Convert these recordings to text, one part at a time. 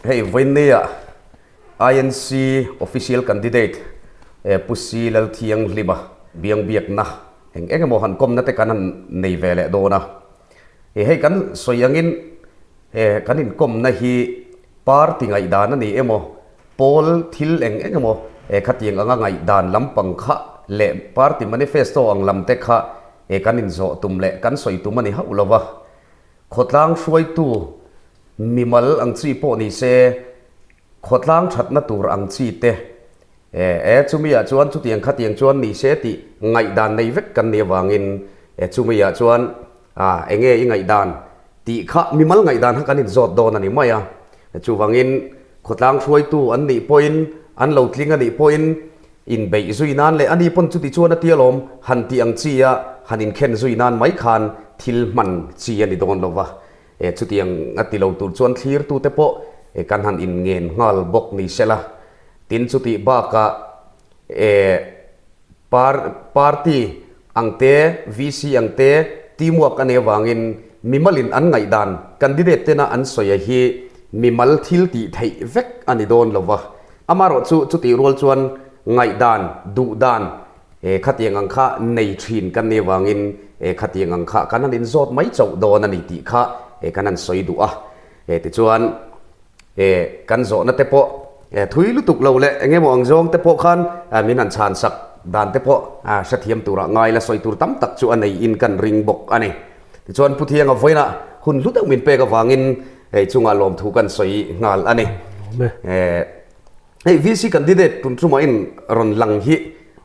Hei vawiinnia INC official candidate Pu Si Lalthianghlima biang biakna eng eng emaw han kawmna te kan han nei ve leh dawn a. Hei kan sawi angin kan inkawmna hi party ngaihdan a ni emaw Pawl thil eng eng emaw khatiang anga ngaihdan lampang kha leh party manifesto ang lam te kha kan inzawh tum leh kan sawi tum a ni hauh lo va. Khawtlang hruaitu mimal ang chi pawh ni se, khawtlang thatna tur ang chi te e chumi ah chuan chutiang khatiang chuan ni se tih ngaihdan nei vek kan nih avangin chumi ah chuan enge i ngaihdan tih kha mimal ngaihdan kha kan inzawt dawn a ni mai a. Chuvangin khawtlang hruaitu an nih pawhin, an lo tling a nih pawhin inbeih zui nan leh ani pawn chuti chuan a tia lawm han tih ang chi a han inkhen zui nan mai khan thil hman chi a ni dawn lo va. Chutiang a ti lo tur chuan thlirtute pawh kan han inngen nghal bawk ni sela. Tin chutih bakah Party ang te, VC ang te, teamwork a nih avangin mimalin an ngaihdan candidate tena an sawi a hi mimal thil tih theih vek a ni dawn lo va. Amaherawh chu chutih rual chuan ngaihdan, duhdan khatiang ang kha nei thin kan nih avangin khatiang ang kha kan han inzawt mai chauh dawn a ni tih kha kan han sawi duh a. Tichuan. Kan zawhna te pawh thui lutuk lo leh eng emaw ang zawng te pawh khan min han chhan sak dan te pawh hrethiam turah ngai la sawi tur tam tak chu a nei in kan ring bawk a ni. Tichuan Pu Thianga vawiinah hun hlu deuh min pek avangin hei chungah lawmthu kan sawi nghal a ni. Hei VC candidate tun tumah in rawn lang hi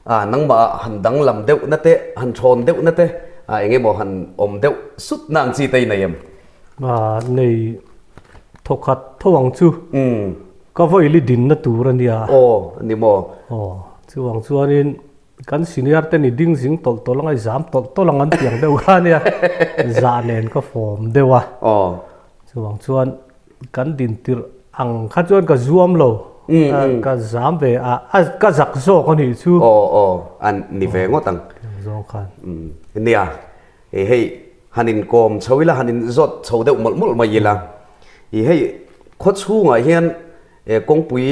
nangmah han danglam deuh na te, han thawn deuh na te eng emaw han awm deuh sut na ang chi te i nei em? Nei thawkhat tho ang chu ka vawi li dinna tur a nia. Aw ni maw? Aw chuvang chuanin kan senior te ni ding zing tawlh tawlh anga i zam tawlh tawlh ang an ti ang deuh kha ania zah nen ka fawm deuh a. Aw. Chuvang chuan kan din tirh ang kha chuan ka zuam lo ka zam ve a ka zak zawk a nih chu. Aw aw an ni ve ngawt ang. Zawng khan. Nia hei Han inkawm chho ila, han inzawt chho deuh mawlh mawlh mai ila. I hei khaw chhungah hian kawngpui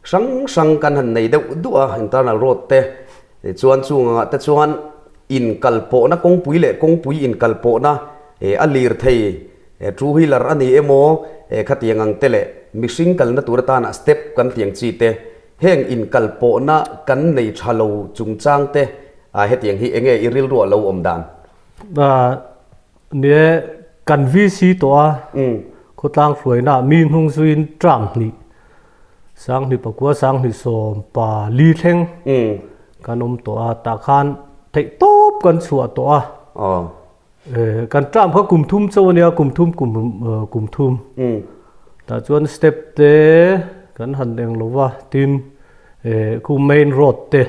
hrang hrang kan han nei deuh duh a, internal road te chuan chungah te chuan inkalpawhna kawngpui leh kawngpui inkalpawhna a lir thei two wheeler a ni emaw khatiang ang te leh mihring kalna tur atana step kan tiang chi te heng inkalpawhna kan nei tha lo chungchang te hetiang hi enge i rilruah lo awm dan? Nia kan VC tawh a, khawtlang hruaina mi hnung zuiin term hnih, sanghnih pakua sanghnih sawm pa li thleng kan awm tawh a, tah khan theih tawp kan chhuah tawh a. Kan term kha kum thum chauh a nia, kum thum kum thum. Tah chuan step te kan han eng lo va, tin khu main road te.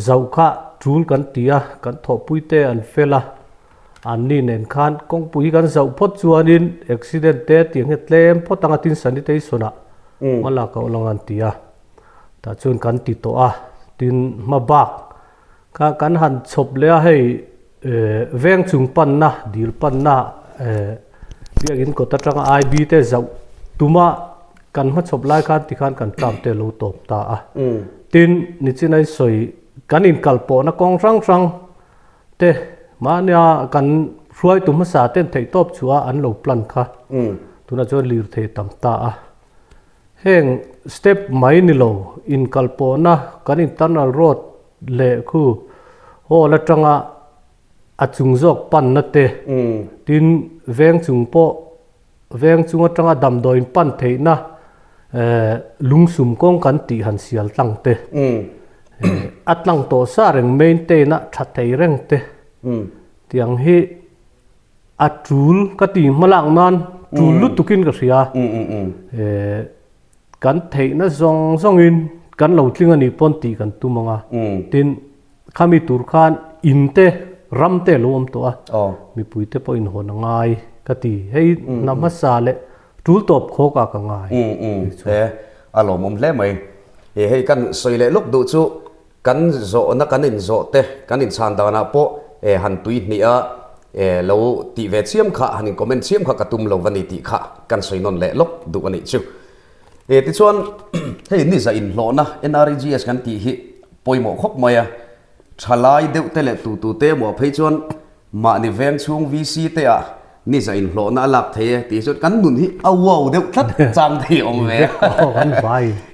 Zoh kha tul kan ti a, kan thawhpui te an fel a, anni nen khan kawngpui hi kan zoh phawt chuanin accident te tiang hi a tlem phawt ang a tin sanitation ah hma lak a awlh ang an ti a, tah chuan kan ti tawh a, tin hma bak kha kan han chhawp leh a hei veng chung panna dil panna biakin kawt atanga IB te zoh tuma Kan hmachhawp lai khan tikhan kan tlam te lo tawp ta a. Tin, nichin ai sawi kan inkal pawhna kawng hrang hrang te mahnia kan hruaitu hmasa ten theih tawp chu a an lo plan kha. Tunah chuan lirthei tam ta a. Heng step mai ni lo inkal pawhna kan internal road leh khu hall atanga a chung zawk panna te tin veng chung pawh Veng chung atanga damdawiin pan theihna lungsum kawng kan tih han sial tlang te, a tlang tawh sa reng maintain a tha thei reng te tiang hi a tul ka ti hma lak nan tul lutukin ka hria. Kan theihna zawng zawngin kan lo tling a nih pawn tih kan tum ang a, tin khami tur khan in te ram te a lo awm tawh a, mipui te pawh inhawn a ngai ka ti. Hei hna hmasa leh tul tawp khawk ah ka ngai. He a lawmawm hle mai. Hei kan sawi leh lawk duh chu Kan zawhna kan inzawh te kan inchhan danah pawh han tui hnih a lo tih ve chiam kha, han in comment chiam kha ka tum lo va ni tih kha kan sawi nawn leh lawk duh a nih chu. E tichuan hei ni za inhlawhna NREGS kan tih hi pawimawh khawp mai a, thalai deuh te leh tu tu te emaw phei chuan mahni veng chhung VC te ah ni za inhlawhna a lak thei e tih chuan kan nun hi a wow deuh tlat chang thei awm ve a.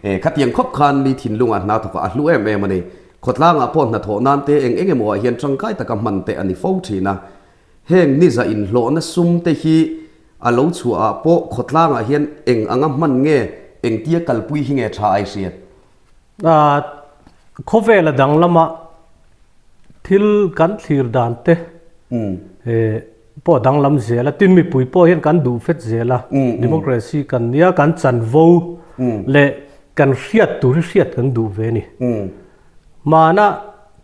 E khatiang khawp khan mi thinlungah hna thawk ah a hlu em em a ni. Khawtlangah pawh hnathawh nan te eng eng emaw ah hian tangkai taka hman te a ni fo thin a. Heng niza inhlawhna sum te hi a lo chhuah ah pawh khawtlangah hian eng anga hman nge, engtia kalpui hi nge tha ai hriat? Khawvel a danglam a, thil kan thlir dan te pawh a danglam zel a, tin mipui pawh hian kan duh fet zel a, democracy kan nia kan chanvo leh kan hriat tur hi hriat kan duh ve a ni. Hmana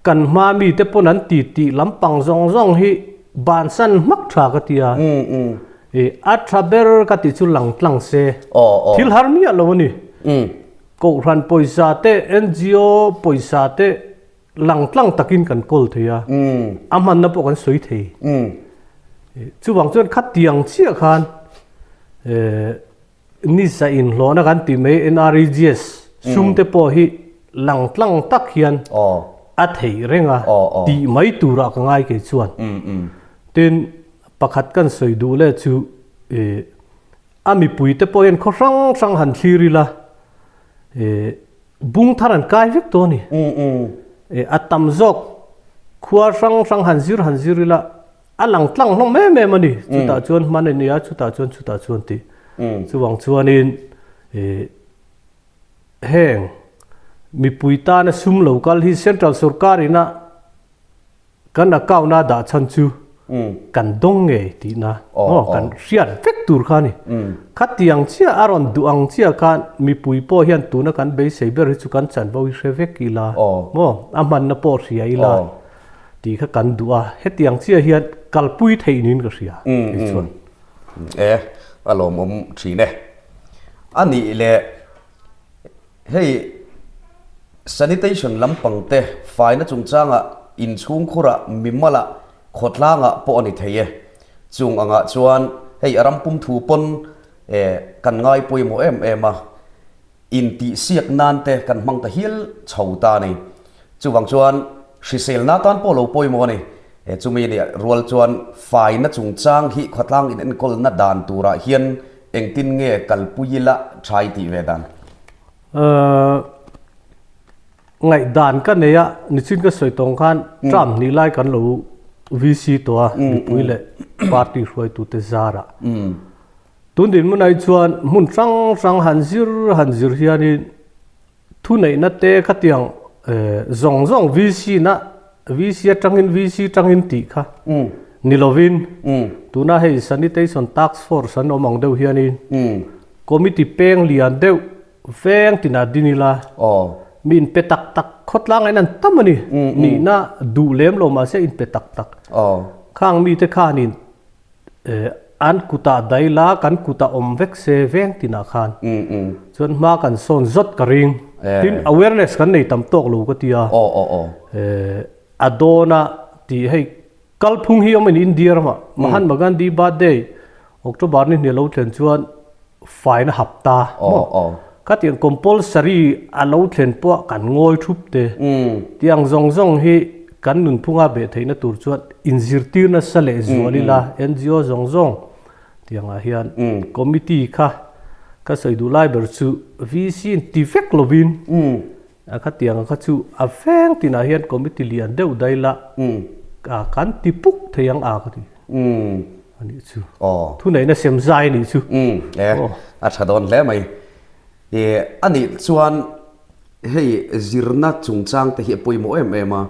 kan hma mite pawn an ti tih lampang zawng zawng hi bansan hmak tha ka ti a, ih a tha ber ka tih chu lang tlang se, thil har miah lo a ni. Kohhran pawisa te, NGO pawisa te lang tlang takin kan kawl thei a, a hmanna pawh kan sawi thei. Chuvang chuan khatiang chiah khan Nisa inhlawhna kan tih mai NREGS sum te pawh hi lang tlang tak hian a theih reng a tih mai turah ka ngai kei chuan. Tin, pakhat kan sawi duh leh chu a mipui te pawh hian khaw hrang hrang han thlir ila bung thar an kai vek tawh a ni. A tam zawk khua hrang hrang han zir han zir ila A lang tlang hlawm em em a ni. Chutah chuan hman a ni a, chutah chuan chutah chuan tih. Chuvang chuanin ih heng mipui tana sum lo kal hi Central sorkar ina kan account a dah chhan chu kan dawng ngei tihna maw kan hriat vek tur kha a ni. Khatiang chiah a rawn duh ang chiah khan mipui pawh hian tuna kan beisei ber hi chu kan chanvo hi hre vek ila maw a hmanna pawh hria ila. Tih kha kan duh a, hetiang chiah hian kalpui theih niin ka hria kei chuan. E, a lawmawm thin e. A nih leh hei sanitation lampang te faina chungchangah inchhungkhurah mimalah khawtlangah pawh a ni thei e. Chung angah chuan hei a ram pum thu pawn e kan ngai pawimawh em em a. Intihsiak nan te kan hmang ta hial chho ta a ni. Chuvang chuan hriselna tan pawh lo pawimawh a ni. He chumi nih rual chuan faina chungchang hi khawtlang in enkawlna dan turah hian engtin nge kalpui ila tha i tih ve dan? Ngaihdan ka nei a, nichin ka sawi tawng khan term hnih lai kan lo VC tawh a, mipui leh party hruaitute zarah. Tun dinhmun ai chuan hmun hrang hrang han zir han zir hianin thuneihna te khatiang zawng zawng VC na VC atangin VC tangin tih kha ni lovin tuna hei sanitation task force an awm ang deuh hianin committee peng lian deuh veng tinah din ila mi inpe tak tak khawtlang ah hian an tam a ni nihna duh lem lo mahse inpe tak tak khang mite khanin An kutah dai la, kan kutah awm vek se veng tinah khan chuan hma kan sawn zawt ka ring. Tin, awareness kan nei tam tawk lo ka ti a. A dawna tih hei kalphung hi awm in India ramah Mahatma Gandhi birthday October ni hnih a lo thlen chuan faina hapta maw? Khatiang compulsory a lo thlen pawh kan ngawi thup te. Tiang zawng zawng hi kan nunphunga beh theihna tur chuan inzirtir nasa leh zual ila NGO zawng zawng tiangah hian committee kha ka sawi duh lai ber chu VC in ti vek lovin a khatiang kha chu a veng tinah hian committee lian deuh daila kan ti puk thei ang a ka ti. A nih chu. Aw. Thuneihna sem zai a nih chu. Umm e, a tha dawn hle mai. E, a nih chuan hei zirna chungchang te hi a pawimawh em em a.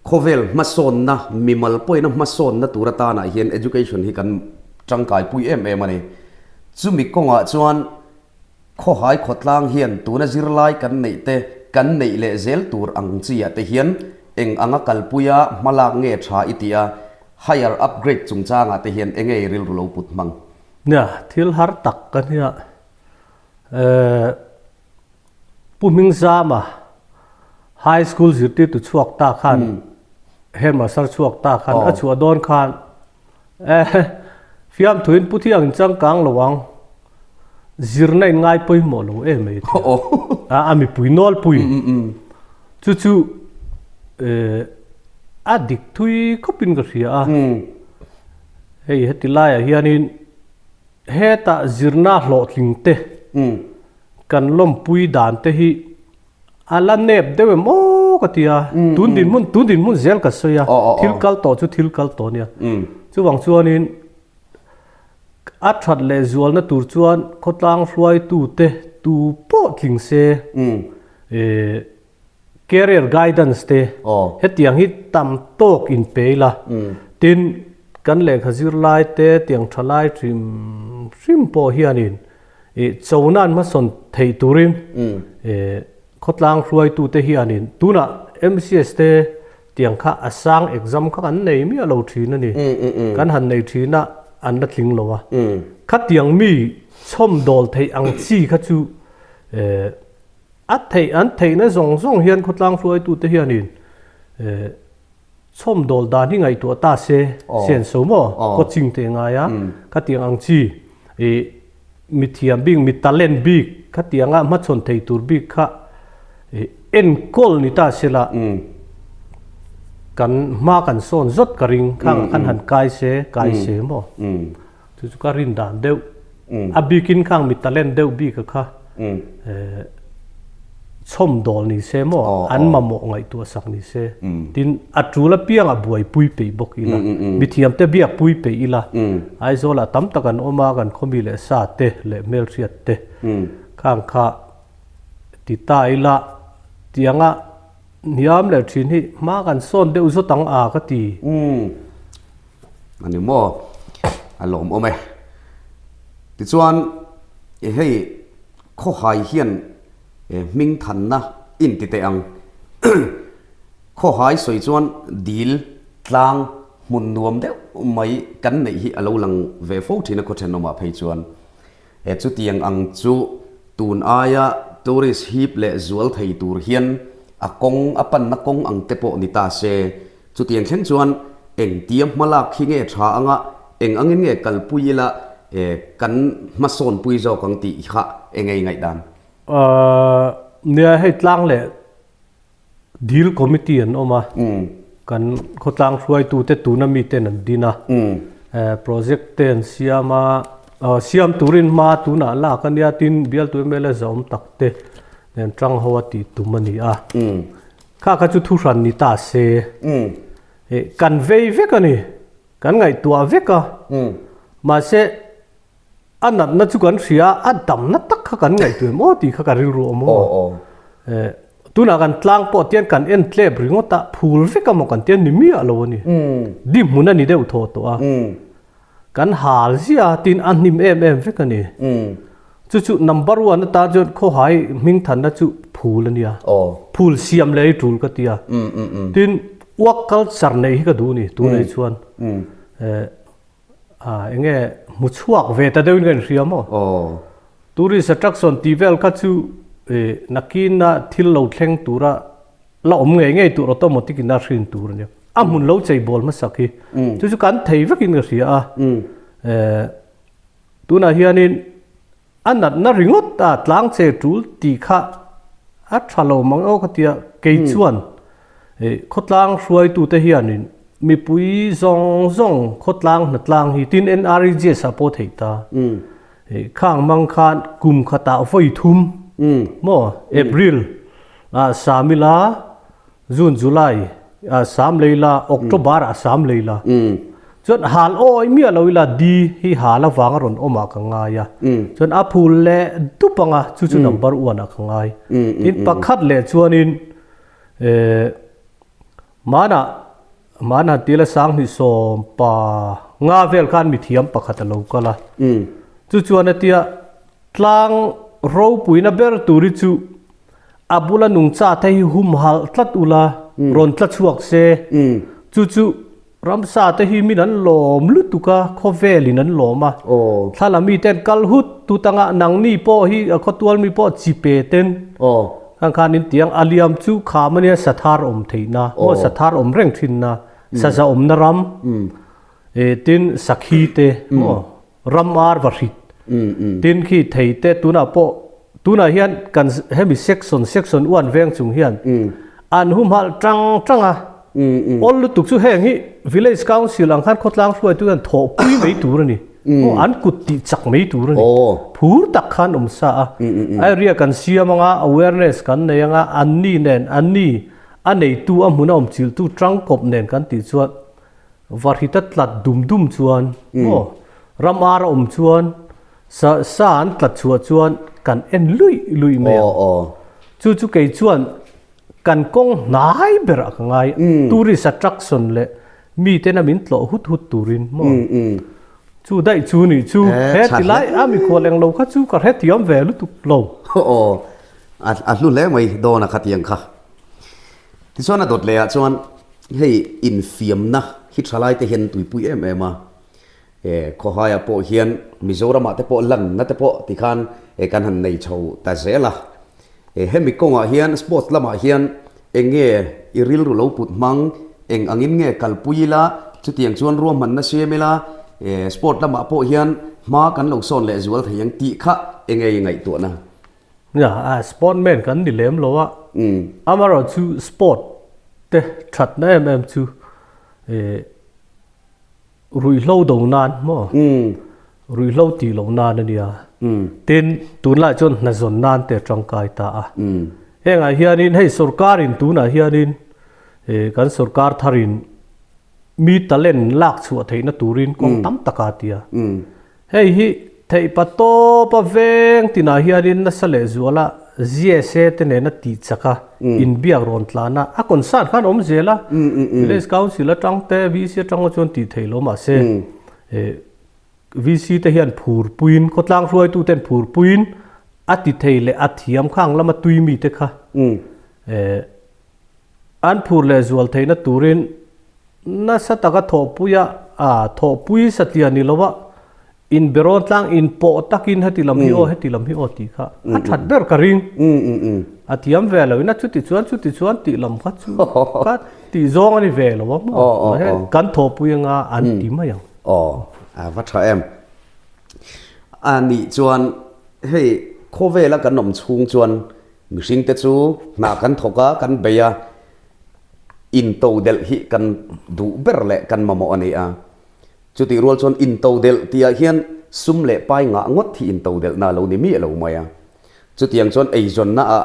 Khawvel hmasawnna, mimal pawina hmasawnna tur atanah hian education hi kan tangkaipui em em a ni. Chumi kawngah chuan Khawhai khawtlang hian tuna zirlai kan neih te kan neih leh zel tur ang chi ah te hian eng anga kalpuia hmalak nge tha i tih a, higher upgrade chungchang ah te hian enge i rilru lo put hmang? Nia, thil har tak ka nia. Eh, Pu Hmingzama High School zirtirtu chhuak ta khan, headmaster chhuak ta khan a chhuah dawn khan, Eh, fiamthuin Pu Thiang in changkang lo ang. Zirna in ngai pawimawh lo em mai a ti a, a mipui nawlpui chu chu a dik thui khawpin ka hria a. Hei heti laiah hianin hetah zirna hlawhtling te kan lawmpui dan te hi a la nep deuh em aw ka ti a, tun dinhmun tun dinhmun zel ka sawi a, thil kal tawh chu thil kal tawh a nia. Chuvang chuanin A that leh zualna tur chuan khawtlang hruaitute tu pawh tling se, career guidance te hetiang hi tam tawk in pe ila, tin kan lehkha zirlai te tiang tha lai hrim hrim pawh hianin chona an hmasawn theih turin khawtlang hruaitute hianin tunah MCS te Tiang kha a sang exam kha kan nei miah lo thin a ni. Kan han nei thin a, an la tling lo a. Khatiang mi chhawmdawl theih ang chi kha chu a theih an theihna zawng zawng hian khawtlang hruaitute hianin chhawmdawl dan hi ngaihtuah ta se, senso maw coaching te ngai a, khatiang ang chi Mi thiam bik, mi talent bik khatianga hmachhawn thei tur bik kha enkawl ni ta se la, kan hma kan sawn zawt ka ring khangah khan han kai se, kai se maw? Chu chu ka rin dan deuh. A bikin khang mi talent deuh bika kha chhawm dawl ni se maw, an mamawh ngaihtuah sak ni se, tin a tul apiangah buaipui peih bawk ila, mithiam te biakpui peih ila, Aizawlah tam tak an awm a, kan khawmi leh sa te leh hmelhriat te khang kha ti ta ila tianga hniam leh thin hi hma kan sawn deuh zawt ang a ka ti. A ni maw? A lawmawm e. Tichuan hei Khawhai hian hming thanna in ti teh ang. Khawhai sawi chuan dil tlang hmun nuam deuh mai kan neih hi a lo lang ve fo thin a khaw thenawmah phei chuan. He chutiang ang chu tun aia tourist hip leh zual thei tur hian a kawng a panna kawng ang te pawh ni ta se. Chutiang thleng chuan engtia hmalak hi nge tha anga eng angin nge kalpui ila kan hmasawnpui zawk ang tih kha eng ei ngaihdan? Nia hei tlang leh dil committee an awm a, kan khawtlang hruaitute tuna miten an din a, project te an siam a, siam turin hma tunah lak a nia tin bialtu mla zawm tak te nen tang ho a tih tum a ni a. Kha kha chu thuhran ni ta se. Kan vei vek a ni. Kan ngaihtuah vek a. Mahse, a natna chu kan hria a, a damna tak kha kan ngaihtuah em aw tih kha ka rilru awm awm a. Tunah kan tlang pawh tian kan en tlep ringawt a, phul vek a maw kan tia ni miah lo a ni. Di hmun a ni deuh thaw tawh a. Kan hal ziah a, tin a hnim em em vek a ni. Chu chu number one atan chuan khawhai hming thanna chu phul a nia. Phul siam leh hi tul ka ti a. Tin work culture neih hi ka duh a ni tunah hi chuan. Eng nge hmu chhuak ve ta deuhin ka inhria maw? Tourist attraction tih vel kha chu nakina thil lo thleng tura la awm ngei ngei tur automatic in a hrin tur a nia. A hmun lo chei bawl hmasak hi chu chu kan thei vekin ka hria a. Tunah hianin a natna ringawt a tlang che tul tih kha a tha lo mang aw ka tia kei chuan khawtlang hruaitute hianin mipui zawng zawng khawtlang hnatlang hi tin NREGS ah pawh theih ta. Khang mang khan kum khatah vawi thum maw April ah Samila June July ah sam lei la October ah sam lei la chuan hal awi miah lo ila di hi hal avang a rawn awm ah ka ngai a chuan a phul leh dup ang a chu chu number one ah ka ngai tin pakhat leh chuanin eh Manah Manah tila 2010 pa nga vel khan mithiam pakhat a lo kal a chu chuan a tia tlang ropuina ber tur hi chu A bula nungcha te hi humhalh tlat ula, rawn tla chhuak se. Chu chu ramsa te hi min an lawm lutuk a, khawvelin an lawm a. Thla mi ten kal hut tut anga nangni pawh hi a khawtual mi pawh chi pe ten khang khan in tiang a liam chu kham ania sathar awm theihna maw sathar awm reng thinna saza awmna ram tin sakhi te maw ram ar va hrit. Tin khi thei te tunah pawh tunah hian kan hemi section section uan veng chung hian an humhalh tang tang a. Awl lutuk chu heng hi village council ang khan khawtlang hruaitu hian thawhpui mai tur a ni. Aw an kut tih chak mai tur a ni. Phur tak khan awm sa a. Area kan siam anga awareness kan nei anga anni nen anni a neitu a hmun a awm chilhtu tangkawp nen kan tih chuan Varhita tlat dum dum chuan maw ram ar a awm chuan sa sa an tlat chhuah chuan kan en luih luih mai ang. Chu chu kei chuan kan kawng hnai berah ka ngai tourist attraction leh miten a min tlawh hut hut turin maw chu daih chu nih chu he ti lai a mikhual englo kha chu ka hrethiam ve lutuk lo. Aw a hlu hle mai dawn a khatiang kha. Tichuan a dawt leh ah chuan Hei infiamna hi thalaite hian tuipui em em a, e khawhaiah pawh hian Mizoramah te pawh lanna te pawh tikhan e kan han nei chho ta zel a. E hemi kawngah hian sports lamah hian eng nge i rilru lo put hmang, eng angin nge kalpui ila, chutiang chuan ruahmanna siam ila, e sport lamah pawh hian hma kan lo sawn leh zual thei ang tih kha eng nge i ngaihtuahna? Nia, a sportman kan ni lem lo a, amaherawhchu sport te thatna em em chu eh ruihhlo do nan maw ruihhlo tih loh nan a nia. Tin, tunlai chuan hna zawn nan te a tangkai ta a. Hengah hianin hei sorkarin tunah hianin eh kan sorkar tharin mi talent lak chhuah theihna turin kawng tam taka a ti a. Hei hi theihpa tawpa veng tinah hianin nasa leh zuala GSA te nena tih chak a, inbiak rawn tlan a, a concern khan awm zel a, Village Council atang te, VC atang te chuan tih theih lo mahse VC te hian phurpuiin, khawtlang hruaitu ten phurpuiin a ti thei leh a thiam khang lama tui mi te kha an phur leh zual theihna turin Nasa taka thawhpuia a thawhpui satliah ni lova inberawn tlang inpawh takin heti lam hi aw heti lam hi aw tih kha a that ber ka ring. A thiam ve lo in a chuti chuan chuti chuan tih lam kha chu ka tih zawng a ni ve lo a maw kan thawhpui anga an ti mai ang. Aw a va tha em. A nih chuan hei khawvela kan awm chhung chuan mihringte chu hna kan thawk a kan bei a. Intodelh hi kan duh ber leh kan mamawh a ni a. Chutih rual chuan intodelh tihah hian sum leh pai ngah ngawt hi intodelhna a lo ni miah lo mai a. Chutiang chuan eizawnnaah,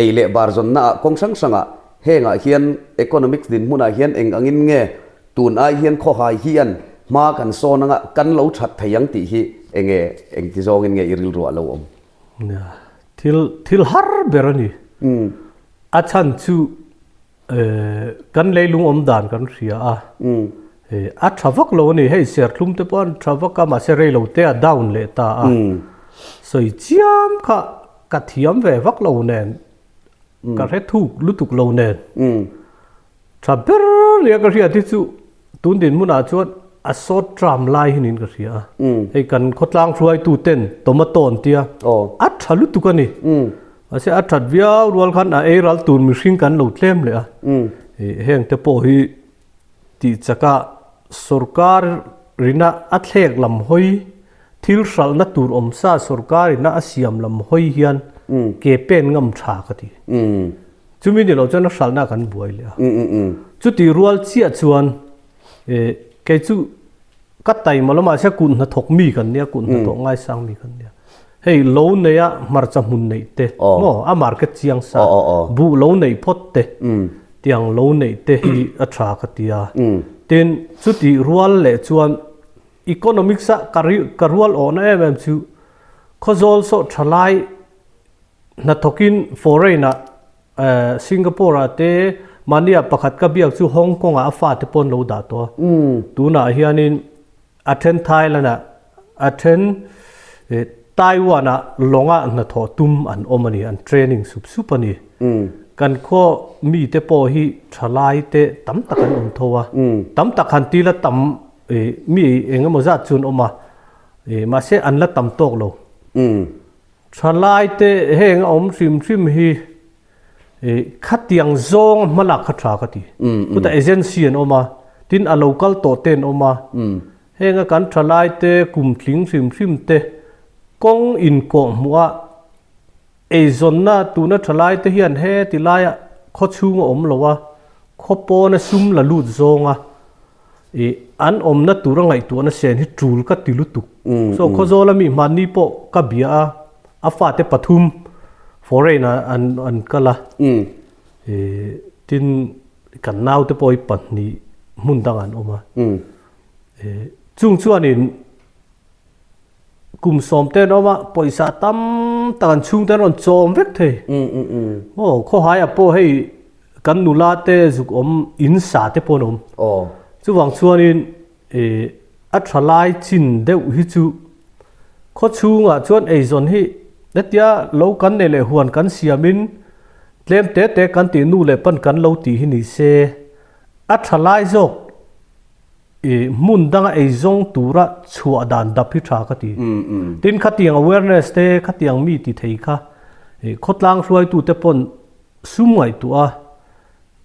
ei leh bar zawnnaah kawng hrang hrangah hengah hian economics dinhmunah hian eng angin nge tun ai hian khawhai hian hma kan sawn anga kan lo that thei ang tih hi enge engti zawngin nge i rilruah a lo awm? Thil thil har ber a ni. A chhan chu kan leilung awm dan kan hria a, a tha vak lo a ni. Hei serthlum te pawh an tha vak a, mahse rei lo te a down leh ta a. Sawi chiam kha ka thiam ve vak lo nen, ka hre thuk lutuk lo nen. Tha ber nia ka hriat hi chu tun dinhmunah chuan a sawt tram lai hi niin ka hria a. Hei kan khawtlang hruaitu ten tomato an tia a tha lutuk a ni. Mahse a that viau rual khan a ei ral tur mihring kan lo tlem leh a. Heng te pawh hi tih chaka sorkar rina a thlek lam hawi thil hralhna tur awm sa sorkar ina a siam lam hawi hian ke pen ngam tha ka ti. Chumi ni lo chuan a hralhna kan buai leh a. Chuti rual chiah chuan kei chu ka taima lo mahse kut hnathawk mi kan nia, kut hnathawk ngaisang mi kan nia. Hei lo neia hmarcha hmun neih te maw a market chiang sa buh lo neih phawt te tiang lo neih te hi a tha ka ti a. Tin chuti rual leh chuan economics a ka rual awhna em em chu Khawzawl sawh thalai Hnathawkin foreign ah Singapore ah te mahni ah pakhat ka biak chu Hong Kong ah a fate pawh an lo dah tawh a. Tunah hianin a then Thailand ah a then Taiwan ah lawng ah hnathawh tum an awm a ni, an training sup sup a ni. Kan khaw mite pawh hi thalai te tam tak an awm tho a, tam tak han ti la tam mi eng emaw zat chu an awm a, mahse an la tam tawk lo. Thalaite heng a awm hrim hrim hi khatiang zawng hmalak kha tha ka ti. Chutah agency an awm a, tin a lo kal tawh te an awm a. Heng a kan thalaite kum tling hrim hrim te. Kawng inkawhhmuh a eizawnna tuna thalai te hian he ti laia khaw chhung a awm lo a, khaw pawna sum la lut zawnga ih an awmna tura ngaihtuahna sen hi tul ka ti lutuk. So Khawzawl ami hmanni pawh ka bia a, a fate pathum foreign ah an an kal a, ih tin kan naute pawh hi pahnih hmun dangah an awm a, ih chung chuanin Kum sawmte an awm a, pawisa tam tak an chhungte an rawn chawm vek thei. Aw, khawhaiah pawh hei kan nula te zuk awm in sa te pawh an awm. Chuvang chuanin ih a tha lai chin deuh hi chu khaw chhungah chuan eizawn hi hetia lo kan nei leh huan kan siamin tlem te te kan tih nu leh pan kan lo tih hi ni se a tha lai zawk I hmun danga eizawng tura chhuah dan dap hi tha ka ti. Tin khatiang awareness te khatiang mi ti thei kha i khawtlang hruaitu te pawn sum ngaihtuah a,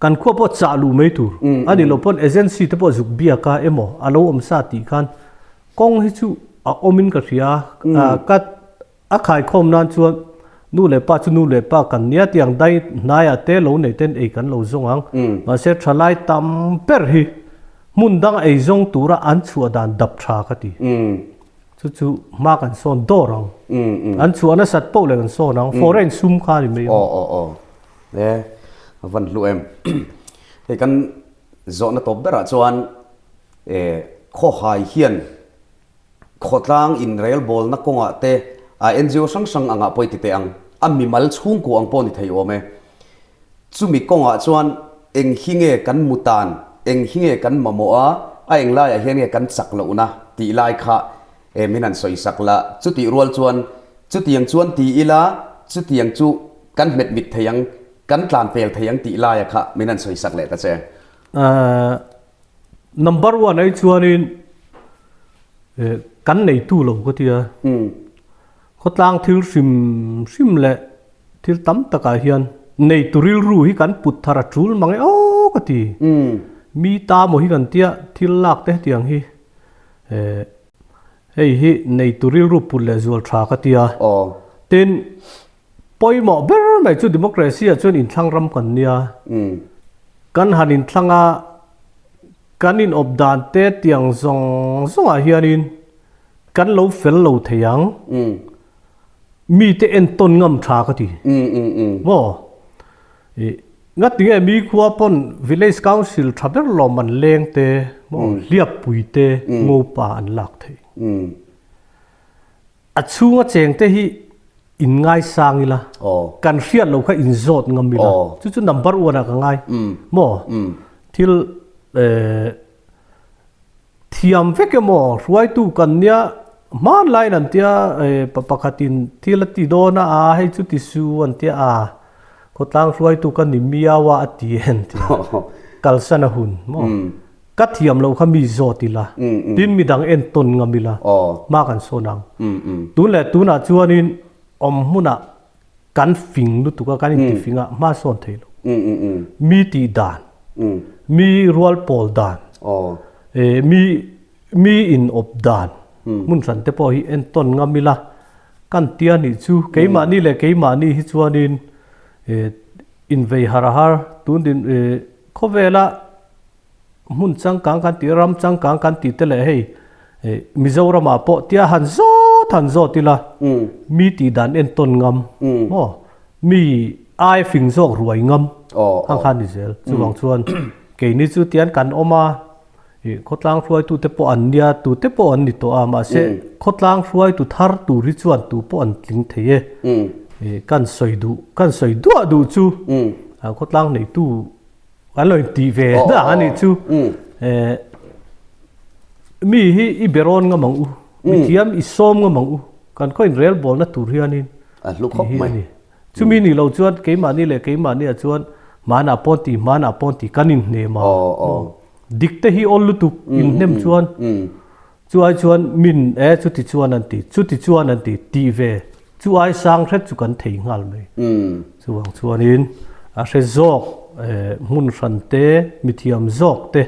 kan khua pawh chah luh mai tur a ni lo pawn agency te pawh zuk biak a emaw a lo awm sa tih khan kawng hi chu a awmin ka hria a, ka A khaikhawm nan chuan nu leh pa chu nu leh pa kan nia tih ang dai hnaiah te lo nei ten ei kan lo zawng ang. Mahse thalai tam ber hi hmun dang ei zawng tura an chhuah dan dap tha ka ti. Chu chu hma kan sawn dawr ang. An chhuah nasat poh leh kan sawn ang. Foreign sum kha a ni mai ang. Aw aw aw. E a van hlu em. Hei kan zawhna tawp berah chuan e khawhai hian Khawtlang inrelbawlna kawngah te a NGO hrang hrang angah pawh i ti teh ang, a mimal chhungkua ang pawh ni thei awm e. Chumi kawngah chuan eng hi nge kan mutan, eng hi nge kan mamawh a, a eng laiah hian nge kan chak lohna tih lai kha e min han sawi sak la. Chutih rual chuan chutiang chuan ti ila, chutiang chu kan hmet mit thei ang, kan tlan pel thei ang tih laia kha min han sawi sak leh ta che. Number one ai chuanin kan neitu lo ka ti a, khawtlang thil hrim hrim leh thil tam takah hian neitu rilru hi kan put thar a tul mang e aw ka ti. Mi ta maw hi kan tia thil lak te hetiang hi hei hi neitu rilru put leh zual tha ka ti a. Tin, pawimawh ber mai chu democracy ah chuan inthlang ram kan nia. Kan han inthlang a. Kan inawp dan te tiang zawng zawngah hianin kan lo fel lo thei ang. Mite entawn ngam tha ka ti. Maw? Ih, ngatinge mi khua pawn village council tha ber lawm an leng te, maw, hliappui te, ngopa an lak thei. A chhunga cheng te hi in ngaisang ila, kan hriat lo kha in zawt ngam ila, chu chu number one ah ka ngai maw? Thil thiam vek emaw hruaitu kan nia hmanlaiin an tia pa pakhatin thil a ti dawn a, a hei chu ti su an tia a khawtlang hruaitu ka ni miau a a ti en tia kalsan a hun maw? Ka thiam loh kha mi zawt ila, tin midang entawn ngam ila, hma kan sawn ang. Tun leh tunah chuanin awm hmunah kan fing lutuk a, kan intifing a, hma sawn thei lo. Mi tih dan, mi rual pawl dan, mi mi inawp dan hmun hran te pawh hi entawn ngam ila, kan tia nih chu keimahni leh keimahni hi chuanin invei har har tun din khawvela hmun changkang kan tih ram changkang kan tih te leh hei Mizoramah pawh tia han zawt han zawt ila mi tih dan entawn ngam maw mi ai fing zawk ruai ngam ang kha a ni zel chuvang chuan keini chu tian kan awm a ih khawtlang hruaitu te pawh an nia tute pawh an ni tawh a mahse khawtlang hruaitu thar tur hi chuan tu pawh an tling thei e ih kan sawi duh kan sawi duah duh chu khawtlang neitu Kan lo intih ve dah a nih chu. Mi hi i berawn ngam ang u, mi thiam i sawm ngam ang u, kan khaw inrel bawlna tur hianin tih hi a ni. Chumi nih loh chuan keimahni leh keimahni ah chuan hmanah pawn tih hmanah pawn tih kan inhnem a. Dik te hi awl lutuk inhnem chuan chu ai chuan min e chuti chuan an ti, chuti chuan an ti tih ve Chu ai sang hret chu kan thei nghal mai. Chuvang chuanin a hre zawk hmun hran te, mithiam zawk te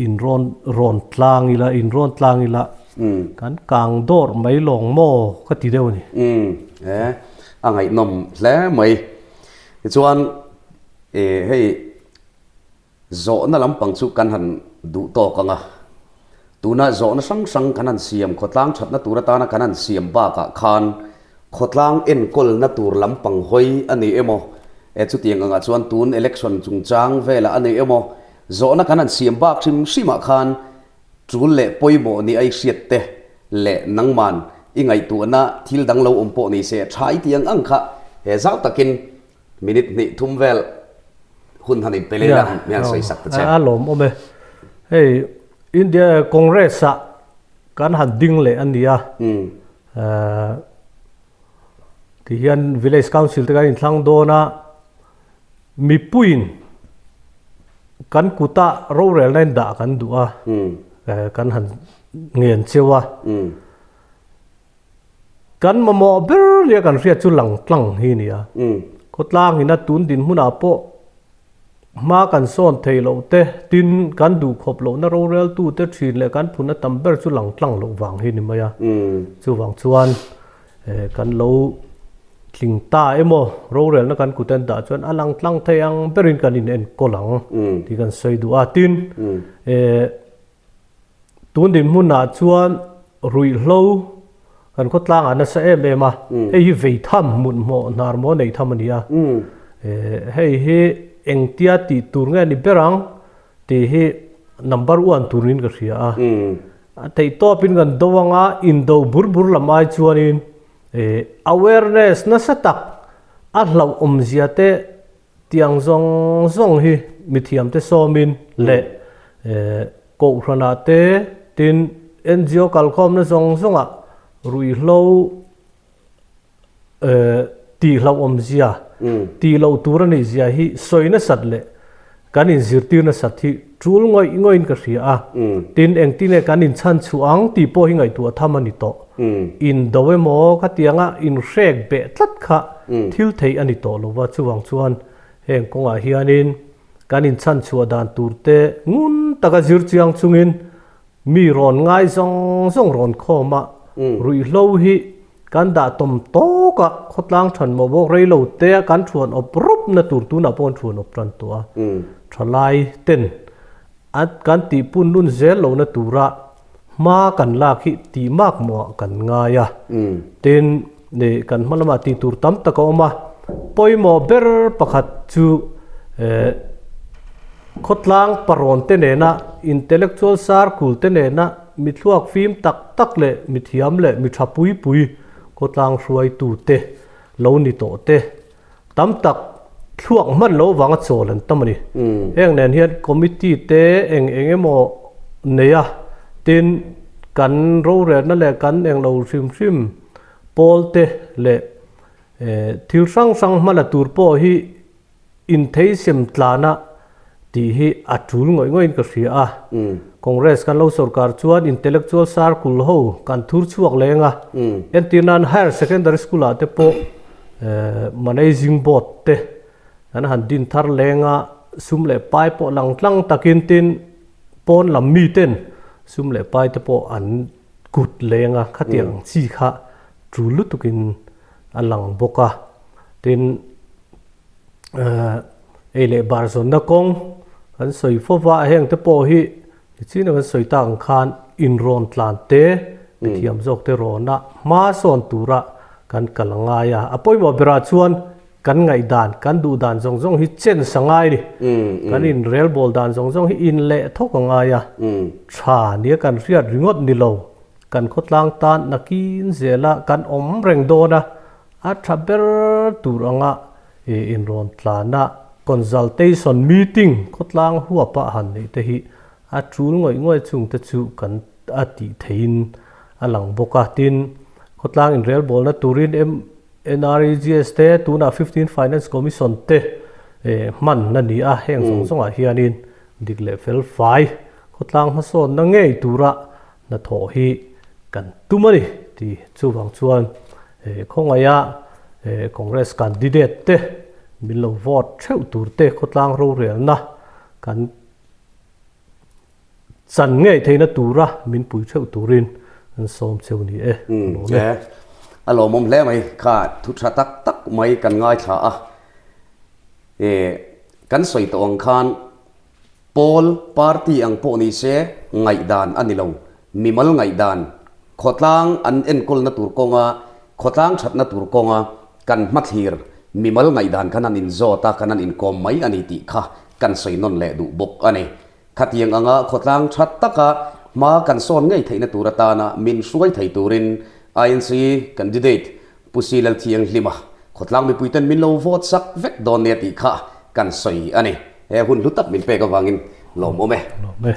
in rawn rawn tlang ila, in rawn tlang ila. Kan kang dawrh mai lawng maw ka ti deuh a ni. Umm e, a ngaihnawm hle mai. Tichuan e hei zawhna lampang chu kan han duh tawk ang a, tuna zawhna hrang hrang kan han siam khawtlang thatna tur atana kan han siam bakah khan khawtlang enkawlna tur lampang hawi a ni emaw, e chutiang angah chuan tun election chungchang velah a ni emaw, zawhna kan han siam bak hrim hrimah khan Tul leh pawimawh ni ai hriat te leh nangman i ngaihtuahna thil dang lo awm pawh ni se tha i ti ang ang kha he zau takin minute hnih thum vel hun han inpe leh la mi han sawi sak ta che. A lawm awm e. Hei India Congress ah kan han ding leh a nia. Tihian Village Council te kan inthlang dawn a. Mipuiin kan kuta rorelna in dah kan duh a, kan han ngen cheu a. Kan mamawh ber nia kan hriat chu lang tlang hi a ni a. Khawtlang ina tun dinhmunah pawh hma kan sawn thei loh te, tin kan duh khawp lohna roreltute thin leh kan phunna tam ber chu lang tlang loh vang hi a ni mai a. Chuvang chuan Kan lo tling ta emaw rorelna kan kut an dah chuan a lang tlang thei ang berin kan in enkawl ang tih kan sawi duh a. Tin, tun dinhmunah chuan ruihhlo kan khawtlangah nasa em em a, hei hi veitham hmunhmawh hnar maw nei tham a ni a. Hei hi engtia tih tur nge ni ber ang tih hi number one turin ka hria a. A theih tawpin kan do anga indo bur bur lam ai chuanin awareness nasa tak a hlauh awmzia te tiang zawng zawng hi mithiamte sawmin leh kohhranah te tin NGO kalkhawmna zawng zawngah ruihhlo tih hlauhawmzia, tih loh tur a nih zia hi sawi nasat leh kan inzirtir nasat hi tul ngawih ngawih in ka hria a. Tin, engtin nge kan inchhan chhuah ang tih pawh hi ngaihtuah tham a ni tawh. Indo emaw khatianga inhrek beh tlat kha thil theih a ni tawh lo va, chuvang chuan heng kawngah hianin kan inchhan chhuah dan tur te ngun taka zir chiang chungin Mi rawn ngai zawng zawng rawn khawm a, ruihhlo hi kan dah tawm tawk a, khawtlang than maw bawk rei lo te a kan thuan awp rawp na tur tunah pawh an thuan awp tan tawh a, thalai ten a kan tih pun nun zel lo na tura hma kan lak hi tih mak mawh ah kan ngai a, tin kan hma lamah tih tur tam tak a awm a, pawimawh ber pakhat chu eh. Khawtlang parawn te nena intellectual circle te nena mi thluak fim tak tak leh mi thiam leh mi tha pui pui khawtlang hruaitu te lo ni tawh te tam tak thluak hman lo vanga chawl an tam a ni. Heng nen hian committee te eng eng emaw nei a, tin kan rorelna leh kan englo hrim hrim pawl te leh thil hrang hrang hmala tur pawh hi Intheisem tlana tih hi a tul ngawih ngawih in ka hria a. Congress kan lo sorkar chuan intellectual circle ho kan thur chhuak leng a. Entir nan Higher Secondary School ah te pawh Managing Board te kan han din thar leng a, sum leh pai pawh lang tlang takin tin pawn lam mi ten sum leh pai te pawh an kut leng a, khatiang ang chi kha tul lutukin a lang bawk a. Tin, ei leh bar zawnna kawng kan sawi fo va, heng te pawh hi nichin a kan sawi tak ang khan inrawn tlan te, mithiam zawk te rawna hma sawn tura kan kal a ngai a. A pawimawh berah chuan kan ngaihdan, kan duh dan zawng zawng hi chen sa ngai a ni. Kan inrelbawl dan zawng zawng hi inleh thawk a ngai a. Tha nia kan hriat ringawt ni lo, kan khawtlang tan nakin zela kan awm reng dawn a. A tha ber tur anga inrawn tlana consultation meeting khawtlang huapa han neih te hi a tul ngawih ngawih chung te chu kan a tih theihin a lang bawk a. Tin, khawtlang inrelbawlna turin MNREGS te tunah 15 Finance Commission te hman a ni a, heng zawng zawngah hianin dik leh fel fai khawtlang hmasawnna ngei tura hnathawh hi kan tum a ni tih chuvang chuan Khawngaiha Congress candidate te min lo vote theuh tur te khawtlang rorelna kan chan ngei theihna tura min pui theuh turin Kan sawm cheu ni e. Lawm e. A lawmawm hle mai. Kha thu tha tak tak mai kan ngaithla a. E kan sawi tawh ang khan pawl party ang pawh ni se ngaihdan a ni lo. Mimal ngaihdan khawtlang an enkawlna tur kawnga khawtlang thatna tur kawnga kan hmathlir mimal ngaihdan khan an inzawt a kan an inkawm mai a ni tih kha kan sawi nawn leh duh bawk a ni. Khatiang anga khawtlang tha taka hma kan sawn ngei theihna tur atana min hruai thei turin INC candidate Pu Si Lalthianghlima khawtlang mipuiten min lo vote sak vek dawn nia tih kha kan sawi a ni. He hun hlu tak min pek avangin lawmawm e. Lawm e.